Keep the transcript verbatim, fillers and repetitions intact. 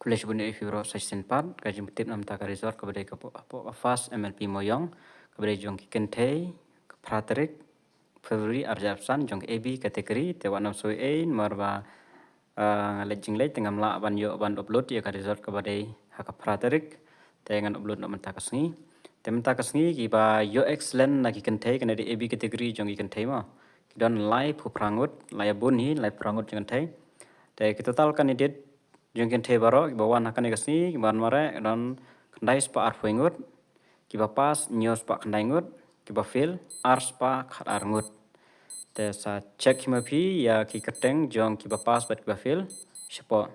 Khublei shibun ïa phi baroh sa shisien pat, ka jingpyntip namar ka result kaba dei ka po-, po-, first M L P Moyong, kaba dei jong ki kynthei, ka phra tarik February arhajar arphew san jong ka A B category, te wat nym soi ei, namar ba, ah, nga leit jingleit te ngam lah ban ïoh ban upload ïa ka result kaba dei ha ka phra tarik, te ngan upload noh mynta ka sngi. Te mynta ka sngi kiba ïoh excellent na ki kynthei, kane dei A B category jong ki kynthei mo. Ki don laiphew phra ngut, la ïa bun hi, laiphew phra ngut jong kynthei. Te ki total candidate jong ki kynthei baroh kiba wan ha kane ka sngi, kiba wan mareh, don khyndai spah arphew ngut, kiba pass hynñiew spah khyndai ngut, kiba fail ar spah khatar ngut. Te sa check hi ma phi ïa ki kyrteng jong kiba pass bad kiba fail shapoh.